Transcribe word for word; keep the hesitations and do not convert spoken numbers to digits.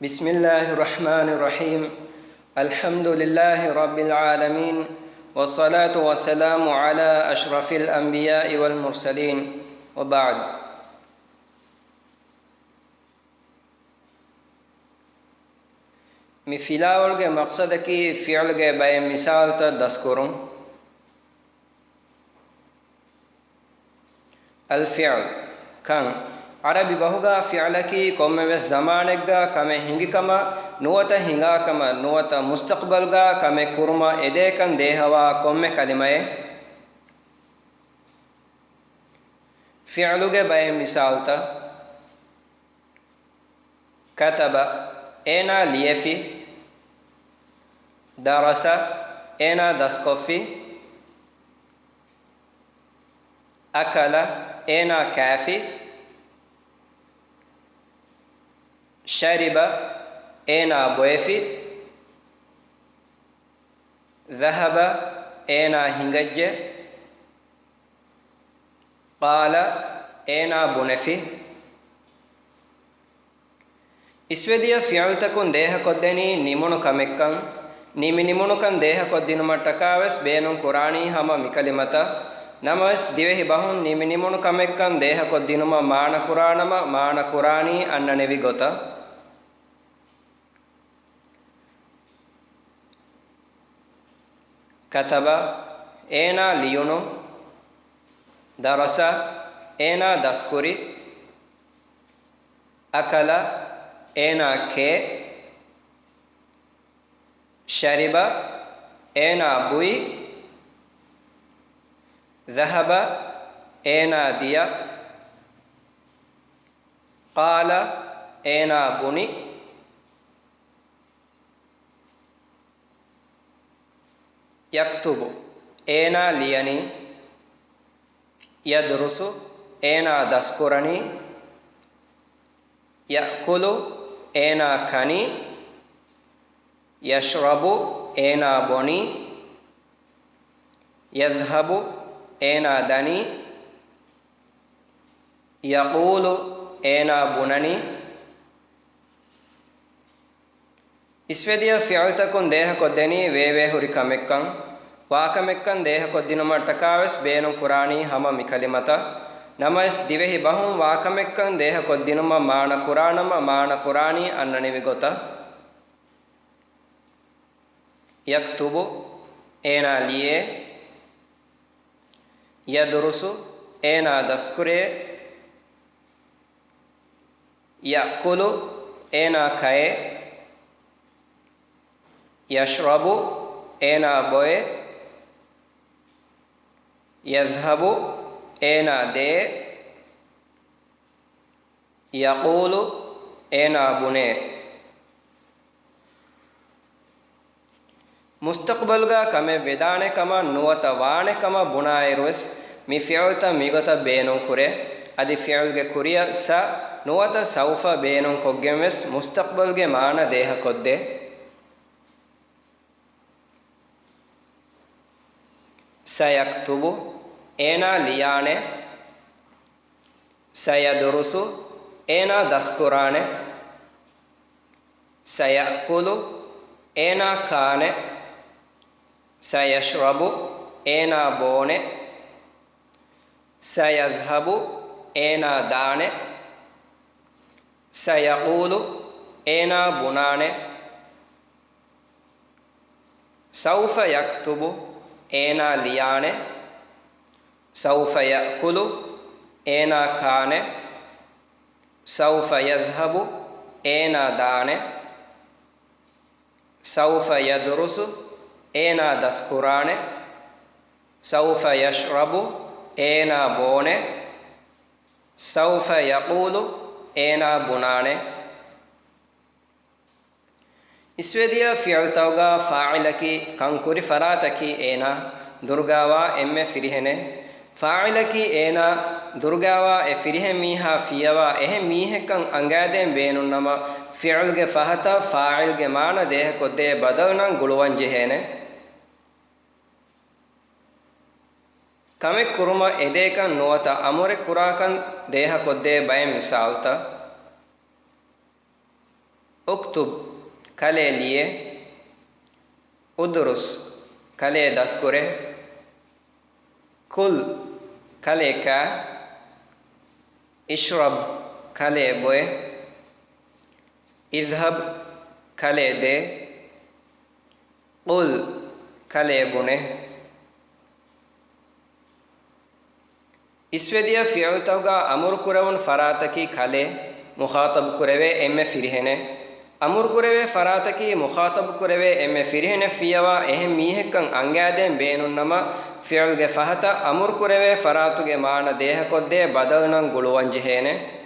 بسم الله الرحمن الرحيم. الحمد لله رب العالمين. والصلاة والسلام على أشرف الأنبياء والمرسلين. وبعد. މި ފިލާވަޅުގެ މަޤްޞަދަކީ ފިޢުލުގެ ބައެއް މިސާލުތައް ދަސްކުރުން. އަލްފިޢުލް، ކަން. ޢަރަބި ބަހުގަ ފިޢުލަކީ ކޮންމެވެސް ޒަމާނެއްގަ ކަމެއް ހިނގިކަމަށް، ނުވަތަ ހިނގާކަމަށް، ނުވަތަ މުސްތަޤްބަލްގަ ކަމެއް ކުރުމަށް އެދޭކަން ދޭހަވާ ކޮންމެ ކަލިމައެއް. ފިޢުލުގެ ބައެއް މިސާލުތައް. ކަތަބަ، އޭނާ ލިޔެފި. ދަރަސަ، އޭނާ ދަސްކޮށްފި. އަކަލަ، އޭނާ ކާފި. ޝަރިބަ، އޭނާ ބޮއެފި. ޛަހަބަ، އޭނާ ހިނގައްޖެ. ޤާލަ، އޭނާ ބުނެފި. އިސްވެދިޔަ ފިޢުލްތަކުން ދޭހަކޮށްދެނީ ނިމުނު ކަމެއްކަން، ނިމި ނިމުނުކަން ދޭހަކޮށްދިނުމަށްޓަކާވެސް ބޭނުން ކުރާނީ ހަމަ މިކަލިމަތައް. ނަމަވެސް، ދިވެހި ބަހުން ނިމި ނިމުނު ކަމެއްކަން ދޭހަކޮށްދިނުމަށް މާނަކުރާނަމަ، މާނަކުރާނީ އަންނަނިވި ގޮތަށް. ކަތަބަ، އޭނާ ލިޔުނު. ދަރަސަ، އޭނާ ދަސްކުރި. އަކަލަ، އޭނާ ކޭ. ޝަރިބަ، އޭނާ ބުއި. ޛަހަބަ، އޭނާ ދިޔަ. ޤާލަ، އޭނާ ބުނި. ޔަކްތުބު، އޭނާ ލިޔަނީ. ޔަދުރުސު، އޭނާ ދަސްކުރަނީ. ޔައްކުލު، އޭނާ ކަނީ. ޔަޝްރަބު، އޭނާ ބޮނީ. ޔަޛްހަބު، އޭނާ ދަނީ. ޔަޤޫލު، އޭނާ ބުނަނީ. އިސްވެދިޔަ ފިޢުލްތަކުން ދޭހަކޮށްދެނީ ވޭވޭހުރި ކަމެއްކަން، ވާކަމެއްކަން ދޭހަކޮށްދިނުމަށްޓަކާވެސް ބޭނުން ކުރާނީ ހަމަ މިކަލިމަތައް. ނަމަވެސް، ދިވެހި ބަހުން ވާކަމެއްކަން ދޭހަކޮށްދިނުމަށް މާނަ ކުރާނަމަ، މާނަ ކުރާނީ އަންނަނިވި ގޮތަށް. ޔަކްތުބު، އޭނާ ލިޔޭ. ޔަދުރުސު، އޭނާ ދަސްކުރޭ. ޔައްކުލު، އޭނާ ކައޭ. ޔަޝްރަބު، އޭނާ ބޮއޭ. ޔަޛްހަބު، އޭނާ ދޭ. ޔަޤޫލު، އޭނާ ބުނޭ. މުސްތަޤްބަލްގަ ކަމެއް ވެދާނެ ކަމަށް ނުވަތަ ވާނެ ކަމަށް ބުނާއިރުވެސް، މި ފިޢުލްތައް މިގޮތަށް ބޭނުން ކުރޭ. އަދި ފިޢުލްގެ ކުރިއަށް ސަ ނުވަތަ ސައުފަ ބޭނުން ކޮށްގެންވެސް މުސްތަޤްބަލްގެ މާނަ ދޭހަކޮށްދޭ. ސަޔަކްތުބު، އޭނާ ލިޔާނެ. ސަޔަދުރުސު، އޭނާ ދަސްކުރާނެ. ސަޔައްކުލު، އޭނާ ކާނެ. ސަޔަޝްރަބު، އޭނާ ބޯނެ. ސަޔަޛްހަބު، އޭނާ ދާނެ. ސަޔަޤޫލު، އޭނާ ބުނާނެ. ސައުފަ ޔަކްތުބު، އޭނާ ލިޔާނެ. ސައުފަ ޔައްކުލު، އޭނާ ކާނެ. ސައުފަ ޔަޛްހަބު، އޭނާ ދާނެ. ސައުފަ ޔަދުރުސު، އޭނާ ދަސްކުރާނެ. ސައުފަ ޔަޝްރަބު، އޭނާ ބޯނެ. ސައުފަ ޔަޤޫލު، އޭނާ ބުނާނެ. އިސްވެދިޔަ ފިޢުލްތަކުގަ ފާޢިލަކީ ކަންކުރި ފަރާތަކީ އޭނާ، ދުރުގާވާ އެންމެ ފިރިހެނެއް. ފާޢިލަކީ އޭނާ، ދުރުގާވާ އެ ފިރިހެން މީހާ ފިޔަވާ އެހެން މީހެއްކަން އަނގައިދޭން ބޭނުންނަމަ، ފިޢުލްގެ ފަހަތަށް ފާޢިލްގެ މާނަ ދޭހަކޮށްދޭ ބަދަލު ނަން ގުޅުވަންޖެހޭނެ. ކަމެއް ކުރުމަށް އެދޭކަން ނުވަތަ އަމުރެއް ކުރާކަން ދޭހަކޮށްދޭ ބައެއް މިސާލުތައް. اكتب، ކަލޭ ލިޔޭ. ادرس، ކަލޭ ދަސްކުރޭ. كل، ކަލޭ ކާ. اشرب، ކަލޭ ބޮއެ. اذهب، ކަލޭ ދޭ. قل، ކަލޭ ބުނޭ. އިސްވެދިޔަ ފިޢުލުތަކުގަ އަމުރު ކުރެވުނު ފަރާތަކީ ކަލޭ، މުޚާޠަބު ކުރެވޭ އެންމެ ފިރިހެނެއް. އަމުރު ކުރެވޭ ފަރާތަކީ މުޚާޠަބު ކުރެވޭ އެންމެ ފިރިހެނެއް ފިޔަވާ އެހެން މީހެއްކަން އަންގާދޭން ބޭނުންނަމަ، ފިޢުލުގެ ފަހަތަށް އަމުރު ކުރެވޭ ފަރާތުގެ މާނަ ދޭހަކޮށްދޭ ބަދަލު ނަން ގުޅުވަން ޖެހޭނެ.